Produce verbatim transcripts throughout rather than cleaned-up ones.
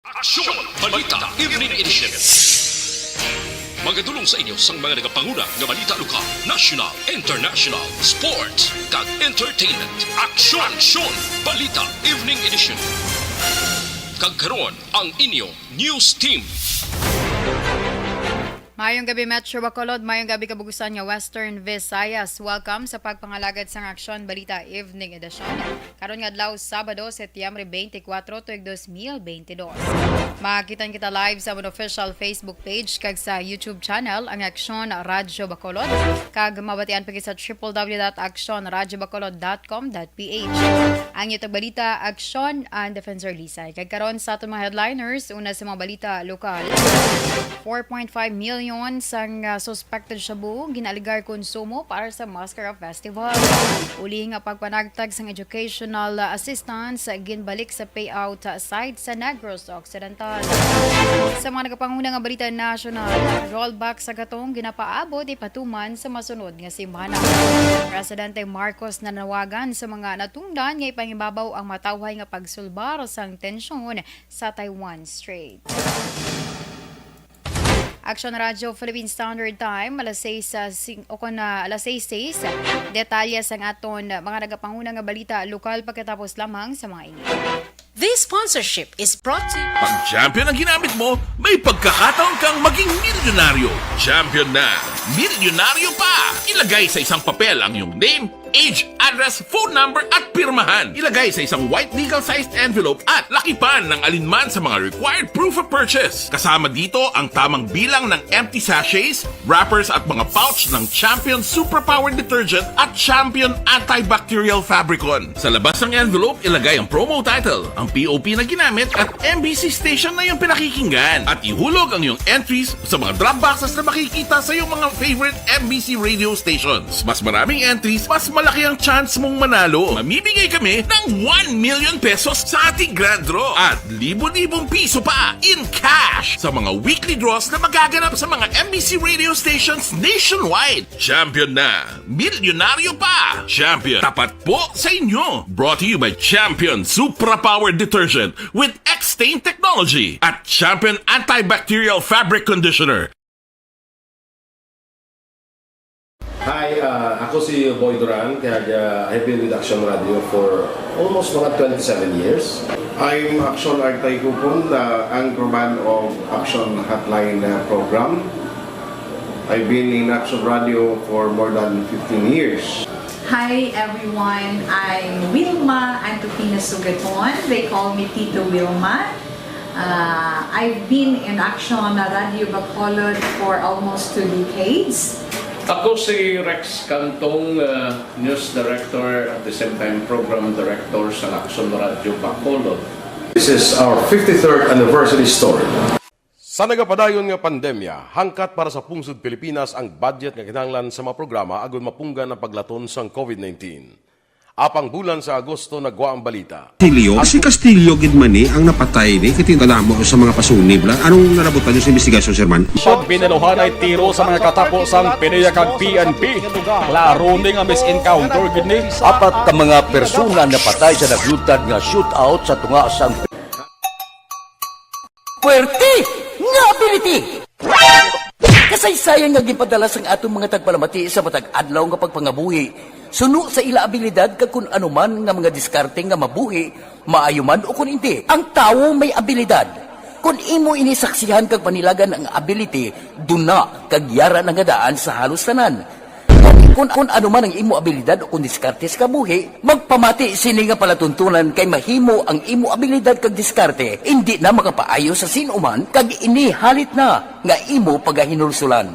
Aksyon! Balita Evening Edition. Magadulong sa inyo sang mga nagapanguna nga balita lokal, national, international, sports, kag entertainment. Aksyon! Aksyon! Balita Evening Edition. Kag karon, ang inyo news team. Maayong gabi, Metro Bacolod. Maayong gabi, kabugusan nga Western Visayas. Welcome sa pagpangalagad sang Aksyon Balita Evening Edition. Karon nga adlaw, Sabado, Setyembre twenty-four, tuig dos mil twenty-two. Makita kita live sa amon official Facebook page kag sa YouTube channel, ang Aksyon Radyo Bacolod. Kag mabatian pa kita sa triple W dot aksyon radyo bacolod dot com dot P H. Ang inyong tagabalita, Aksyon, ang Defensor Lisay. Kag karon sa aton mga headliners, una sa mga balita lokal. Four point five million sang, ah, suspected shabu ginaaligar konsumo para sa Mascara Festival. Uli nga pagpanagtag sang educational, ah, assistance, ginbalik sa payout, ah, side sa Negros Occidental. Sa mga nagapanguna nga balita nasyonal, rollback sa gatong ginapaabot ipatuman sa masunod nga semana. Presidente Marcos nanawagan sa mga natungdan nga ipangibabaw ang matawhay nga pagsulbar sang tensyon sa Taiwan Strait. Aksyon Radyo Philippine Standard Time, alas sais, ah, sing-, o kon, ah, alas sais sais. Detalye sang aton mga nagapanguna nga balita lokal pagkatapos lamang sa mga ini. This sponsorship is brought to you. Pag champion ang ginamit mo, may pagkakataon kang maging milyonaryo. Champion na, milyonaryo pa! Ilagay sa isang papel ang iyong name, age, address, phone number, at pirmahan. Ilagay sa isang white legal-sized envelope at lakipan ng alinman sa mga required proof of purchase. Kasama dito ang tamang bilang ng empty sachets, wrappers at mga pouch ng Champion Superpower Detergent at Champion Antibacterial Fabricon. Sa labas ng envelope, ilagay ang promo title, ang P O P na ginamit at M B C station na iyong pinakikinggan. At ihulog ang iyong entries sa mga drop boxes na makikita sa iyong mga favorite M B C radio stations. Mas maraming entries, mas malaki ang chance mong manalo. Mamimigay kami ng one million pesos sa ating grand draw at libo-libong piso pa in cash sa mga weekly draws na magaganap sa mga M B C radio stations nationwide. Champion na! Milyonaryo pa! Champion, tapat po sa inyo! Brought to you by Champion Supra Power Detergent with X-Stain Technology at Champion Antibacterial Fabric Conditioner. Hi, ah, ako si Boy Duran, kag, ah, I've been with Action Radio for almost mga twenty-seven years. I'm Action Artay Kupon, the anchorman of Action Hotline, ah, program. I've been in Action Radio for more than fifteen years. Hi everyone, I'm Wilma Antofina Sugaton. They call me Tito Wilma. Uh, I've been in Action Radio Bacolod for almost two decades. Ako si Rex Cantong, uh, news director, at the same time program director sa Action Radio Bacolod. This is our fifty-third anniversary story. Sa nagapadayon nga pandemya, hangkat para sa pungsod Pilipinas ang budget nga kinahanglan sa mga programa agud mapunggan ang paglaton sang COVID nineteen. Apang bulan sa Agosto nagwa ang balita. Castillo, si Castillo gid man ni ang napatay ni, kay kadamo sa mga pasunib lang. Anong nalabutan niyo sa investigasyon, Sir Man? Pag binaluhan ay tiro sa mga katapo sang PDEA kag P N P. Klaro ni nga mis-encounter gid ni. Apat ka mga persona napatay sa naglutad nga shootout sa tunga sang Puwerte nga ability! Kasaysayan nga ginpadala sang aton mga tagpalamati sa matag adlaw nga pagpangabuhi, suno sa ila abilidad kag kun ano man nga mga diskarte nga mabuhi, maayo man o kun indi. Ang tawo may abilidad. Kun imo ini saksihan kag panilagan ang ability, duna kag yara na nga daan sa halos tanan. Kun, kun ano man ang imo abilidad o kun diskarte sa kabuhi, magpamati sini nga palatuntunan kay mahimo ang imo abilidad kag diskarte indi na makapaayo sa sin-o man kag ini halit na nga imo pagahinulsolan.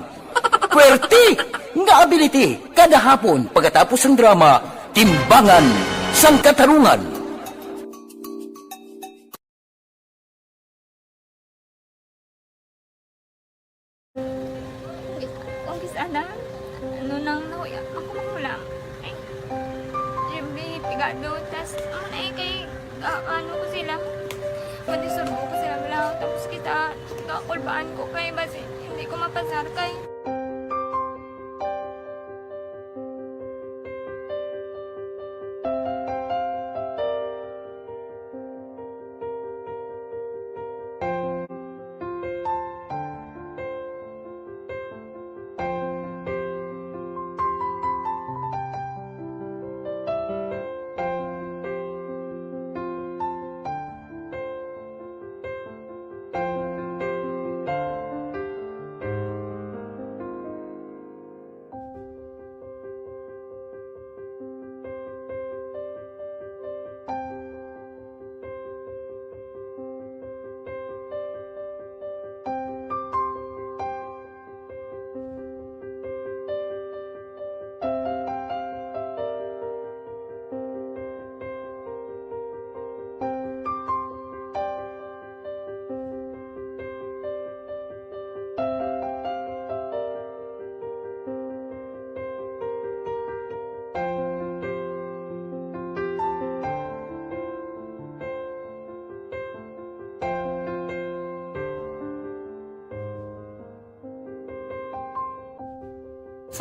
Puwerte nga ability kada hapon pagkatapos sang drama, Timbangan sang Katarungan. Kung kis ana, ano nang nahuya ako makulang. Ay, siyempre, pigado. Tas, ano na eh, kay, ah, ano ko sila, madisurbo ko sila lang. Tapos kita, kakulbaan ko kay basi, hindi ko mapasar kay.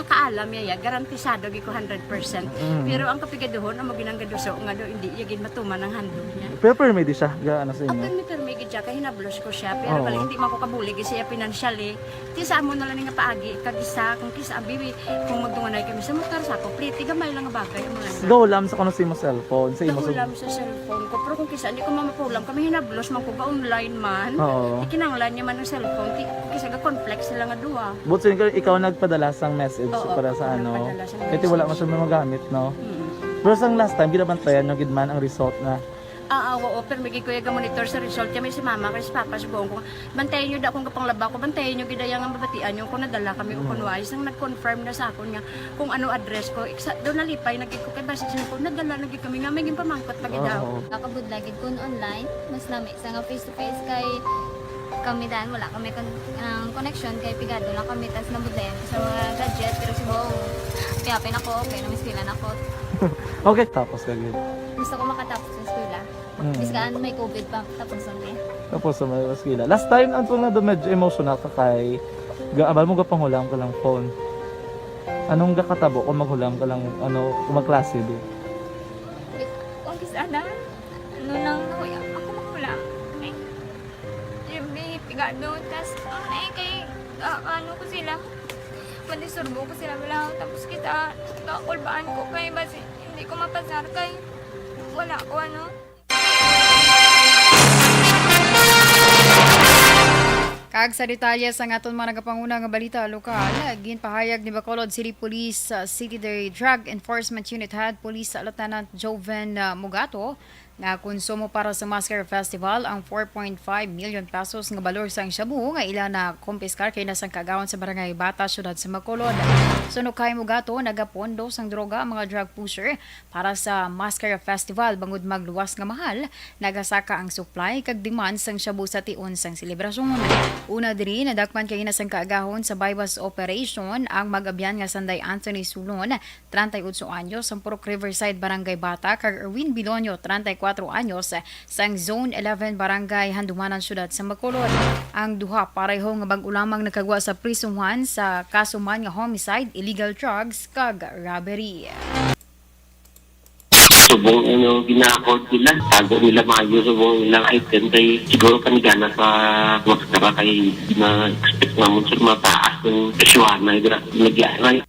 Kaalam niya, ya, garantisado gid ko hundred percent. Mm. Pero ang kapigaduhon, ang maginanggaduso nga do, hindi iya gid matuman ang handog niya. Pero permi di siya, ga ano sa Ang inyo? Permi-permi gid siya, kay hinablos ko siya. Pero Oo. bali, hindi man ko kabulig siya financially. Ti sa amo na lang nga paagi, kag isa, kung kisa, abi, kung magtunganay kami sa motor, sa ako, pliti, gamay lang nga bagay, amo lang. Go lang sa kuno sa imo cellphone, sa imo sa Nahulam sa cellphone ko. Pero kung kisa, hindi ko mamapulam, kami hinablos man ko, ga-online man. Oo. Ikinanglan niya man ang cellphone, ti, kung kisa, ga-conflict sila nga duha. But since ikaw nagpadala sang message Oo, para ako sa ano, nagpadala sang kaya wala man message. Siya magamit, no? Mm. Pero sang last time, ginabantayan nyo gid man ang result na. Ah, ah, oo, pero may gid ko iya ga-monitor sa result. Kaya may si mama, kay si papa, subong ko, bantayan nyo da akong gapanglaba ko, bantayan nyo gid ang mabatian nyo kung nadala kami o kung wala. Isang nag-confirm na sa akon nga kung ano address ko. Iksa, daw nalipay na gid ko, kay basi siya ko, nadala na gid kami nga, may ginpamangkot pa gid daw. Oo. Nakabudlay gid kun online, mas nami sa nga face to face kay kami dan wala kami kon ang connection kay pigado lang kami tas nabudlayan ko sa mga gadget pero subong piyapin ako okay na miskilan ako. Okay, tapos ka gid. Gusto ko makatapos sa eskwela. Mm. Biskaan may covid pa tapos ang eh. Tapos sa mga eskwela. Last time, ang tunga do medyo emotional ka kay gaabal mo gapanghulam ka lang phone. Anong gakatabo kung maghulam ka lang, ano, kung magklase di? Kung kis ana, ano nang nahuya ako maghulam. Eh, yung may pigado tas ang eh kay ah, ano ko sila. Mandisturbo ko sila wala tapos kita kakulbaan ko kay basi hindi ko mapasar kay wala ko ano. Kag sa detalye sang aton mga nagapanguna nga balita lokal, ginpahayag ni Bacolod City Police, uh, City Drug Enforcement Unit Head Police Lieutenant Joven, uh, Mugato nga konsumo para sa Masker Festival ang four point five million pesos nga balor sang shabu nga ila na kumpiskar kay nasang kaagahon sa Barangay Bata, Syudad sa Bacolod. Suno kay Mugato, nagapondo sang droga ang mga drug pusher para sa Masker Festival bangod magluwas nga mahal, nagasaka ang supply kag demand sang shabu sa tion sang selebrasyon. Una diri, nadakpan kay nasang kaagahon sa buy-bust operation ang mag-abyan nga Sanday Anthony Sulon, treinta y ocho anyos, sang Purok Riverside, Barangay Bata, kag Erwin Bilonio, treinta y cuatro anyos, sang Zone eleven, Barangay Handumanan, Syudad sa Bacolod. Ang duha pareho nga bag-o lamang nakagwa sa prisuhan sa kaso man nga homicide, illegal drugs, kag robbery. Subong ano, ginakod nila. Tago nila maayo subong ilang item kay siguro panigana sa maskara kay na-expect namon sa mataas ng presyohan na igra nagyaray.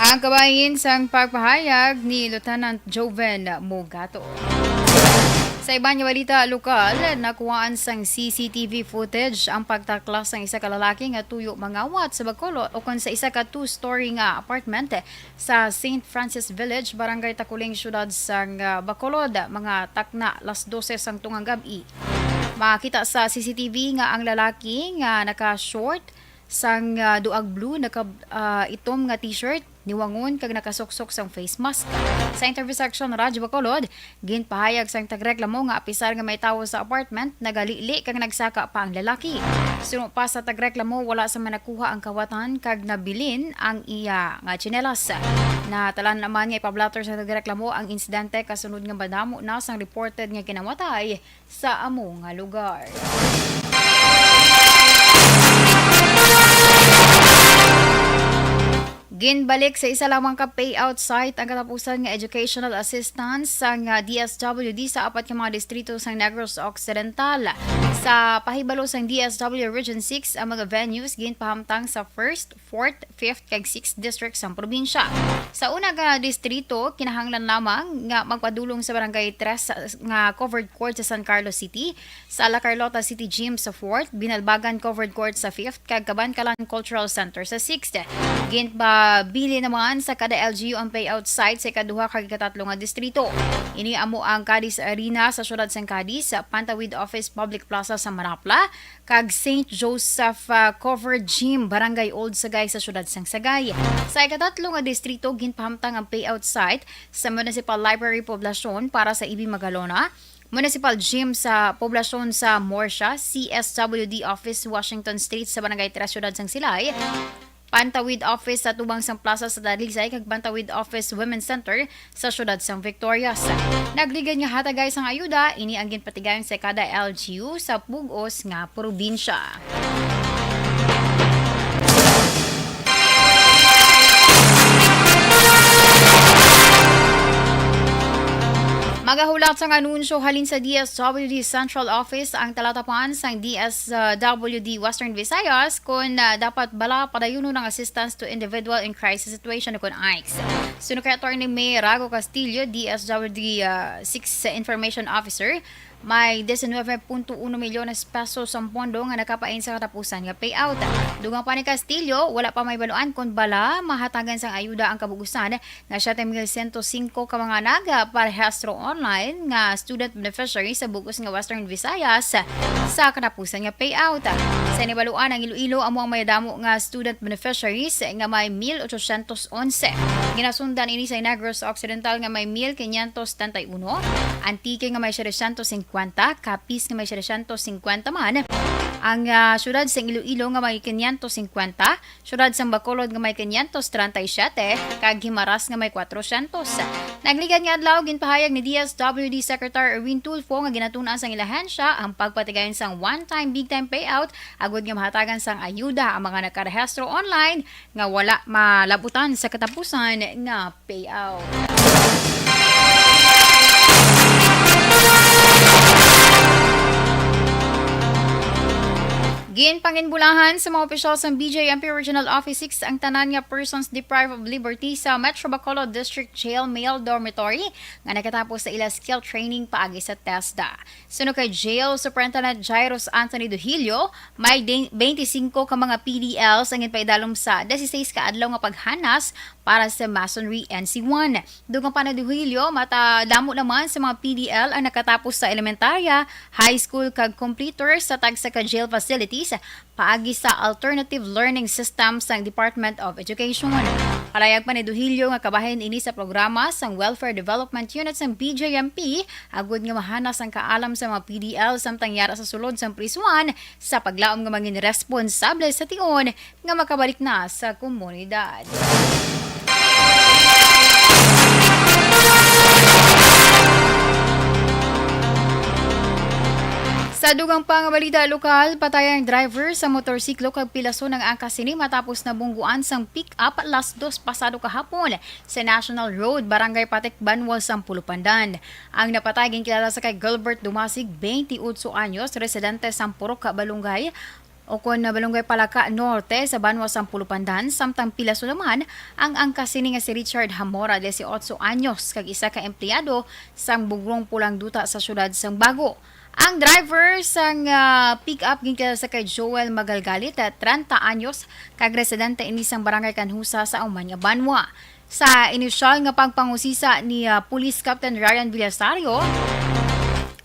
Ang kabahin sang pagpahayag ni Lieutenant Joven Mugato. Sa iban nga balita lokal, nakuhaan sang C C T V footage ang pagtaklas sang isa ka lalaki nga tuyo mangawat sa Bacolod ukon sa isa ka two-story nga apartment sa Saint Francis Village, Barangay Taculing, Syudad sang, ah, Bacolod, mga takna las dose sang tungang gab-i. Makita sa C C T V nga ang lalaki nga naka-short sang, ah, duag blue, naka, ah, itom nga t-shirt, niwangon kag nakasuksok sang face mask. Sa interview section, Radyo Bacolod, ginpahayag sang tagreklamo nga apisar nga may tawo sa apartment, nagalili kag nagsaka pa ang lalaki. Suno pa sa tagreklamo, wala sa man nakuha ang kawatan kag nabilin ang iya nga tsinelas. Natalan naman nga ipablatter sa tagreklamo ang insidente kasunod nga madamo na sang reported nga kinamatay sa amo nga lugar. Ginbalik sa isa lamang ka payout site ang katapusan nga educational assistance sang, ah, D S W D sa apat ka mga distrito sang Negros Occidental. Sa pahibalo sang D S W Region six, ang mga venues ginpahamtang sa first, fourth, fifth, kag sixth district sang probinsya. Sa una nga distrito, kinahanglan lamang nga magpadulong sa Barangay Tres nga covered court sa San Carlos City, sa La Carlota City Gym sa fourth, Binalbagan Covered Court sa fifth, kag Kabankalan Cultural Center sa sixth. Ginpabilin naman sa kada L G U ang payout site sa ikaduha kag ikatatlo nga distrito. Ini amo ang Cadiz Arena sa siyudad sang Cadiz, Pantawid Office Public Plaza sa Manapla, kag Saint Joseph, ah, Covered Gym, Barangay Old Sagay sa siyudad sang Sagay. Sa ikatatlo nga distrito, ginpahamtang ang payout site sa Municipal Library Poblacion para sa E B Magalona, Municipal Gym sa Poblacion sa Murcia, C S W D Office, Washington Street sa Barangay Tres, siyudad sang Silay, Pantawid Office sa tubang sang Plaza sa Talisay, kag Pantawid Office Women's Center sa siyudad sang Victorias. Nagligad nga hatagay sang ayuda, ini ang ginpatigayon sa kada L G U sa bug-os nga probinsya. Magahulat sang anunsyo halin sa D S W D Central Office ang talatapan sang D S W D Western Visayas kon, ah, dapat bala padayunon ang assistance to individual in crisis situation o kon aics. Suno kay Attorney May Rago Castillo, D S W D, ah, six Information Officer, may diecinueve punto uno milyones pesos ang pondo nga nakapain sa katapusan nga payout. Dugang pa ni Castillo, wala pa may baluan kon bala mahatagan sang ayuda ang kabugusan nga siete mil sento singko ka mga nagaparehistro online nga student beneficiaries sa bug-os nga Western Visayas sa katapusan nga payout. Sa nibaluan, ang Iloilo amo ang may damo nga student beneficiaries nga may mil ochocientos onse. Ginasundan ini sa Negros Occidental nga may mil quinientos setenta y uno, Antique nga may setecientos cincuenta, Capiz nga may setecientos cincuenta man. Ang, ah, siyudad sa Iloilo nga may quinientos cincuenta, Siyudad sang Bacolod nga may quinientos treinta y siete, kag Guimaras nga may cuatrocientos. Nagligad nga adlaw, ginpahayag ni D S W D Secretary Erwin Tulfo nga ginatun-an sang ila ahensya ang pagpatigayon sang one-time big-time payout agud nga mahatagan sang ayuda ang mga nakarehistro online nga wala malabutan sa katapusan nga payout. Ginpanginbulahan sa mga opisyal sang B J M P Regional Office six ang tanan nga persons deprived of liberty sa Metro Bacolod District Jail Male Dormitory nga nagkatapos sa ila skill training paagi sa TESDA. Suno kay Jail Superintendent Jairus Anthony Duhilio, may di-, twenty-five ka mga P D Ls ang ginpaidalom sa dieciséis ka adlaw nga paghanas para sa Masonry N C one. Dugang pa ni Duhilio, matadamo naman sa mga P D L ang nakatapos sa elementarya, high school, kag completer sa tagsa ka jail facilities paagi sa alternative learning system sang Department of Education. Palayag pa ni Duhilio nga kabahin ini sa programa sang Welfare Development Unit sang B J M P agud nga mahanas ang kaalam sa mga P D L samtang yara sa sulod sang prisuan sa paglaom nga mangin responsable sa tion nga makabalik na sa komunidad. Sa dugang pa nga balita lokal, patay ang driver sa motorsiklo kag pilason ang angkas sini matapos nabungguan sang pick-up alas dos pasado kahapon sa National Road, Barangay Patik, Banwa sang Pulupandan. Ang napatay ginkilala sa kay Gilbert Dumasig, twenty-ocho anyos, residente sang Purok, Balungay, o kon Balungay Palaka Norte sa Banwa sang Pulupandan, samtang pilason naman ang angkas sini nga si Richard Hamora, dieciocho anyos, kag isa ka empleyado sang Bugrong Pulang Duta sa siyudad sang Bago. Ang driver sang, ah, pick-up ginkilala sa kay Joel Magalgalit, ah, treinta anyos, kag residente ini sang Barangay Kanhusa sa Umanya, Banwa. Sa inisyal nga pagpangusisa ni, ah, Police Captain Ryan Villasario,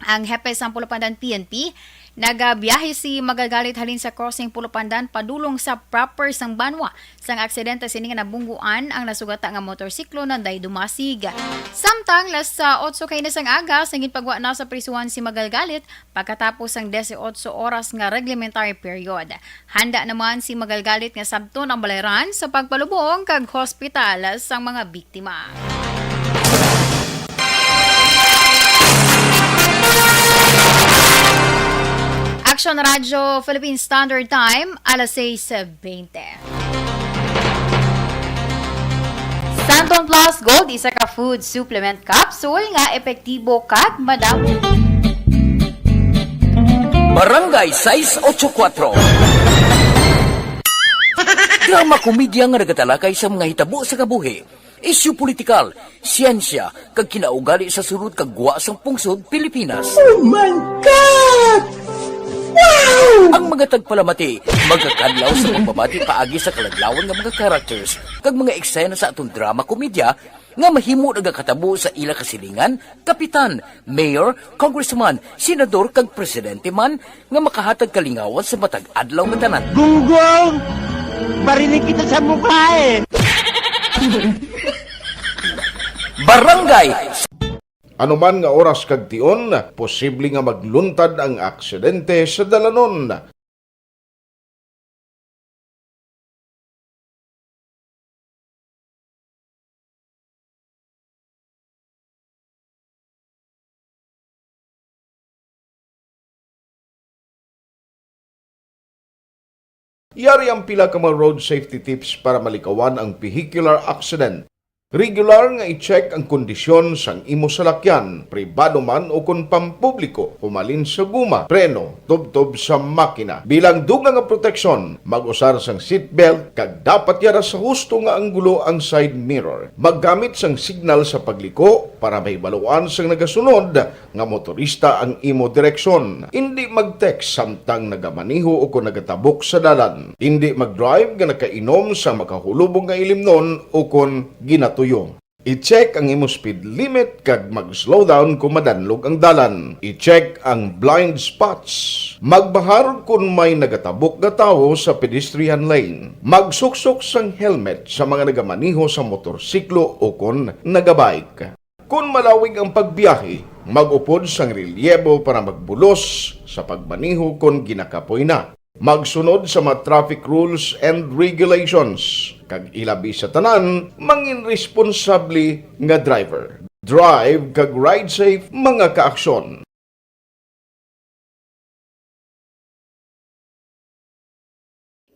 ang hepe sang Pulupandan P N P, nagabiyahe si Magalgalit halin sa crossing Pulupandan padulong sa proper sang Banwa. Sang aksidente sini nga nabungguan ang nasugata nga motorsiklo nanday Dumasig. Samtang las, ah, otso kaina sang aga, sa ginpagwa na sa prisuhan si Magalgalit, pagkatapos sang dieciocho oras nga reglementary period. Handa naman si Magalgalit nga sabton ang balayran sa pagpalubong kag hospital sang mga biktima. Action Radio Philippine Standard Time, alas sais bente. Santon Plus Gold, isa ka food supplement capsule nga epektibo kag madamo. Barangay sais otso kuwatro. Drama komedya nga nagatalakay sa mga hitabo sa kabuhi, isyu politikal, siyensya, kag kinaugali sa sulod kag gwa sang pungsod Pilipinas. Oh my God! Wow! Ang mga tagpalamati magakadlaw sa pagbabati paagi sa kaladlawan nga mga characters kag mga eksena sa aton drama komedya nga mahimo nagakatabo sa ila kasilingan, kapitan, mayor, congressman, senador, kag presidente man nga makahatag kalingawan sa matag adlaw nga tanan. Gunggong! Barinig kita sa mukha eh! Barangay Anuman nga oras kag tion, posible nga magluntad ang aksidente sa dalanon. Yari ang pila ka mga road safety tips para malikawan ang vehicular accident. Regular nga i-check ang kondisyon sang imo salakyan, pribado man o kon pampubliko, humalin sa guma, preno, tubtob sa makina. Bilang dugang nga proteksyon, mag-usar sang seatbelt kag dapat yara sa husto nga anggulo ang side mirror. Maggamit sang signal sa pagliko para mahibaluan sang nagasunod nga motorista ang imo direksyon. Indi mag-text samtang nagamaneho o kon nagatabok sa dalan. Indi mag-drive nga nakainom sa makahulubong nga ilimnon o kon ginatuyo. I-check ang imo speed limit kag mag-slow down kon madanlog ang dalan. I-check ang blind spots. Magbahar kon may nagatabok nga tawo sa pedestrian lane. Magsuksok sang helmet sa mga nagamaneho sa motorsiklo o kon nagabike. Kon malawig ang pagbiyahe, mag-upod sang relyebo para magbulos sa pagmaneho kon ginakapoy na. Magsunod sa mga traffic rules and regulations, kag ilabi sa tanan, mangin responsable nga driver. Drive kag ride safe, mga kaaksyon.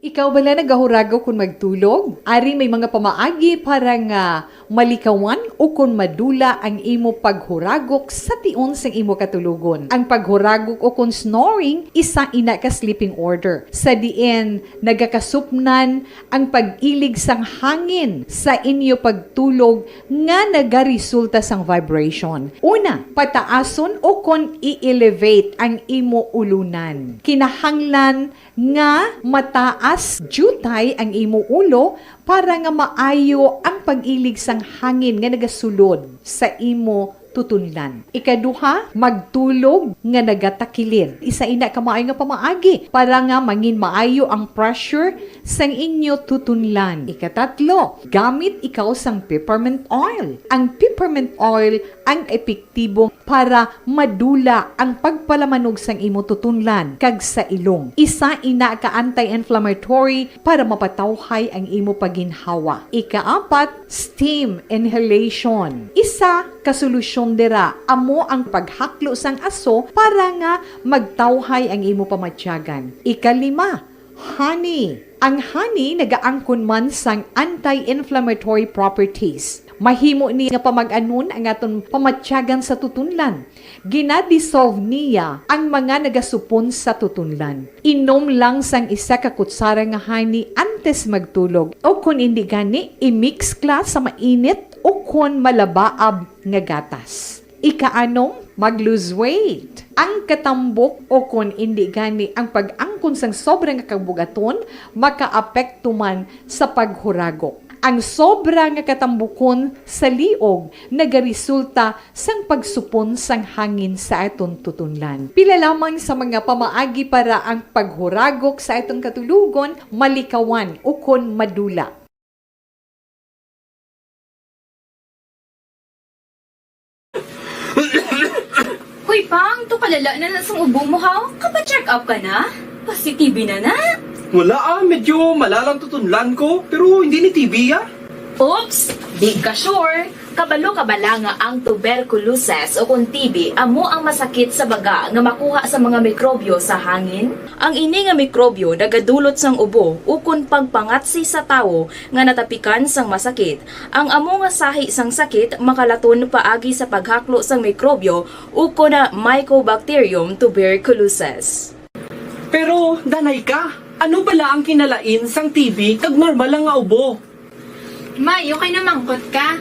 Ikaw bala nagahuragok kon magtulog? Ari may mga pamaagi para nga malikawan o kon madula ang imo paghuragok sa tion sang imo katulogon. Ang paghuragok o kon snoring, isa ina ka sleeping order, sa diin nagakasupnan ang pag-ilig sang hangin sa inyo pagtulog nga nagaresulta sang vibration. Una, pataason o kon i-elevate ang imo ulunan. Kinahanglan nga mataas diutay ang imo ulo para nga maayo ang pag-ilig sang hangin nga nagasulod sa imo tutunlan. Ikaduha, magtulog nga nagatakilid. Isa ina ka maayo nga pamaagi para nga mangin maayo ang pressure sang inyo tutunlan. Ikatatlo, gamit ikaw sang peppermint oil. Ang peppermint oil ang epektibo para madula ang pagpalamanog sang imo tutunlan kag sa ilong. Isa ina ka anti-inflammatory para mapatawhay ang imo pagginhawa. Ikaapat, steam inhalation. Isa ka solusyon dira amo ang paghaklo sang aso para nga magtawhay ang imo pamatyagan. Ikalima, honey. Ang honey nagaangkon man sang anti-inflammatory properties. Mahimo ni nga pamag-anon ang aton pamatyagan sa tutunlan. Gina-dissolve niya ang mga nagasupon sa tutunlan. Inom lang sang isa ka kutsara nga honey antes magtulog, o kon indi gani, i-mix kla sa mainit o kon malabaab nga gatas. Ikaanom, mag-lose weight. Ang katambok o kon indi gani ang pag-angkon sang sobra nga kabugaton makaapekto man sa paghuragok. Ang sobra nga katambukon sa liog nagaresulta sang pagsupon sang hangin sa aton tutunlan. Pila lamang sa mga pamaagi para ang paghuragok sa aton katulogon malikawan ukon madula. Hoy, Pang, to kalala na na sang ubo mo, haw? Kapa-check up ka na? Kasi T B na na. Wala ah, medyo malalang tutunlan ko, pero hindi ni T B ah. Oops! Di ka sure? Kabalo ka bala nga ang tuberculosis o kung T B amo ang masakit sa baga nga makuha sa mga mikrobyo sa hangin? Ang ini nga mikrobyo nagadulot sang ubo ukon pagpangatsi sa tawo nga natapikan sang masakit. Ang amo nga sahi sang sakit makalaton paagi sa paghaklo sang mikrobyo ukon na Mycobacterium tuberculosis. Pero, danay ka, ano bala ang kinalain sang T B kag normal lang nga ubo? May, okay na mangkot ka.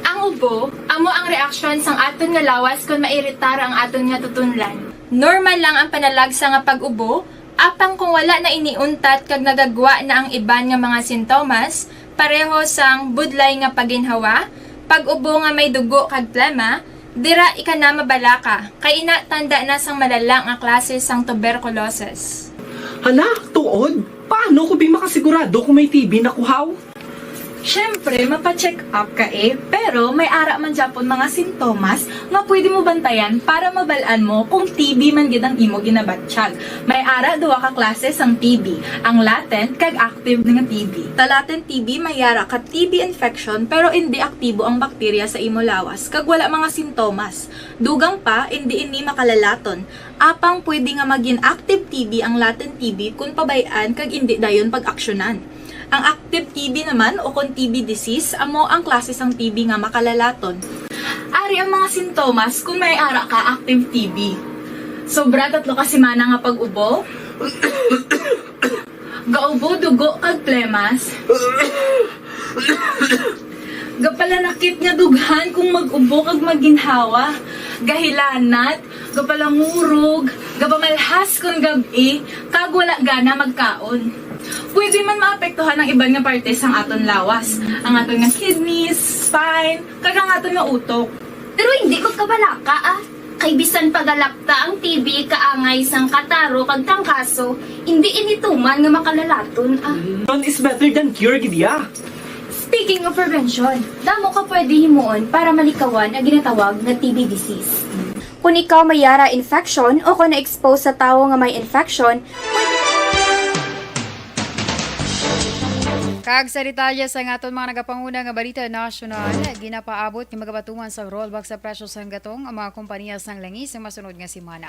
Ang ubo, amo ang reaksyon sang aton nga lawas kon mairitar ang aton nga tutunlan. Normal lang ang panalagsa nga pag-ubo, apang kung wala na ini untat kag nagagwa na ang iban nga mga sintomas, pareho sang budlay nga paginhawa, pag-ubo nga may dugo kag plema, dira ika na mabalaka, kay ina tanda na sang malala nga klase sang tuberculosis. Hala, tuod? Paano ko bi makasigurado kung may T B na ko, haw? Siyempre, mapa-check up ka eh, pero may ara man gyapon mga sintomas nga pwede mo bantayan para mabal-an mo kung T B man gid ang imo ginabatyag. May ara duha ka klase sang T B, ang latent kag active nga T B. Sa latent T B, may ara ka T B infection pero indi aktibo ang bakterya sa imo lawas kag wala mga sintomas. Dugang pa, indi ini makalalaton. Apang pwede nga magin active T B ang latent T B kon pabay-an kag indi dayon pag-aksyonan. Ang active T B naman, o kon T B disease, amo ang klase sang T B nga makalalaton. Ari ang mga sintomas kung may ara ka active T B. Sobra tatlo ka semana nga pag-ubo. Gaubo dugo kag plemas. Gapalanakit nga dughan kung mag-ubo kag magginhawa. Gahilanat, gapalangurog, gapamalhas kon gab-i, kag wala gana magkaon. Pwede man maapektuhan ang iban nga parte sang aton lawas, ang aton nga kidneys, spine, kag ang aton nga utok. Pero hindi magkabalaka, ah. Kay bisan pa galakta ang T B kaangay sang kataro kag tangkaso, hindi ini tuman nga makalalaton, ah. Prevention is better than cure, gid ya. Speaking of prevention, damo ka pwede himuon para malikawan ang ginatawag nga T B disease. Kung ikaw may yara infection o kung na-expose sa tawo nga may infection, Kag sa detalye sa aton mga nagapanguna nga balita nasyonal, ginapaabot nga magabatuman sa rollback sa presyo sang gatong ang mga kompanya sang langis sa masunod nga semana.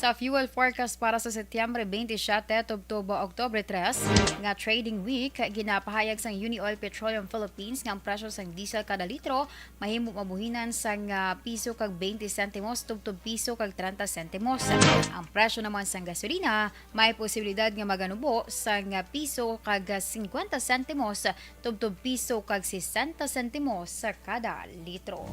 Sa fuel forecast para sa Setyembre twenty-seven tubtob Oktubre tres nga trading week, ginapahayag sang Unioil Petroleum Philippines nga ang presyo sang diesel kada litro mahimo mabuhinan sang, ah, piso kag twenty sentimos tubtob piso kag treinta sentimos. Ang presyo naman sang gasolina may posibilidad nga maganubo sang piso kag cincuenta sentimos tubtob piso kag sesenta sentimos sa kada litro.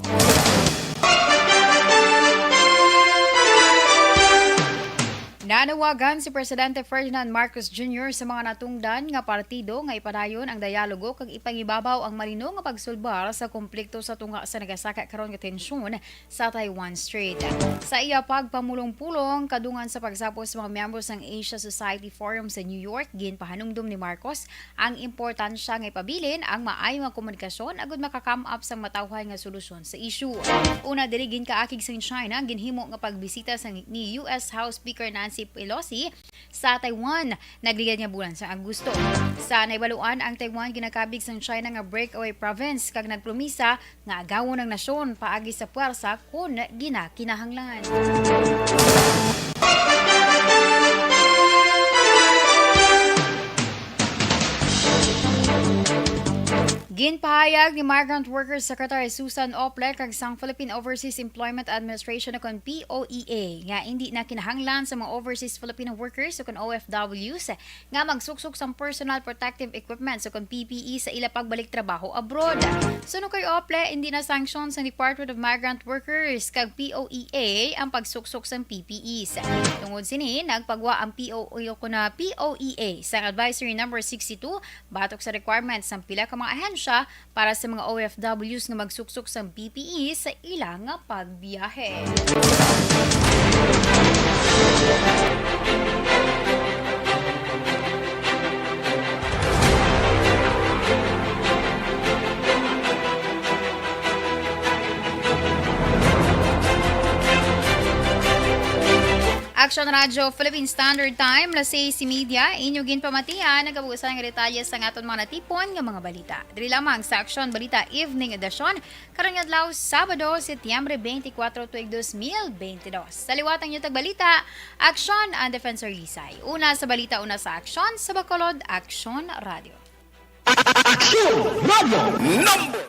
Nanawagan si Presidente Ferdinand Marcos Junior sa mga natungdan nga partido nga ipadayon ang dialogo kag ipangibabaw ang malino nga pagsulbar sa komplikto sa tunga sa nagasaka karon nga tensyon sa Taiwan Strait. Sa iya pagpamulong-pulong kadungan sa pagsapos sa mga miyembro sang Asia Society Forum sa New York, ginpahanumdom ni Marcos ang importansya nga ipabilin ang maayo nga komunikasyon agud maka-come up sang matawhay nga solusyon sa issue. Una diri, ginkaakig sang China ang ginhimo nga pagbisita sang ni U S House Speaker Nancy Pelosi sa Taiwan nagligad nga bulan sa Agosto. Sa nahibaluan, ang Taiwan ginakabig sang China nga breakaway province kag nagpromisa nga agawon ang nasyon paagi sa puwersa kon ginakinahanglan. Ginpahayag ni Migrant Workers Secretary Susan Ople kag sang Philippine Overseas Employment Administration o kon P O E A nga indi na kinahanglan sa mga overseas Filipino workers o kon O F Ws nga magsuksok sang personal protective equipment o kon P P E sa ila pagbalik trabaho abroad. Suno kay Ople, hindi na sanction sang Department of Migrant Workers kag P O E A ang pagsuksok sang P P Es. Tungod sini, nagpagwa ang P O E o kon P O E A sang Advisory Number sixty-two batok sa requirements sang pila ka mga ahensya para sa mga O F Ws nga magsuksok sang P P E sa ila nga pagbiyahe. Action Radio Philippine Standard Time, las seis y media, inyo ginpamatian ang kabuusan nga detalye sa aton mga natipon nga mga balita. Diri lamang sa Action Balita Evening Edition, karong adlaw, Sabado, Setyembre twenty-four, tuig dos mil bente dos. Sa liwat ang inyong tagbalita, Action and Defensor Lisay. Una sa balita, una sa aksyon, sa Bacolod, Action Radio. Action Radio number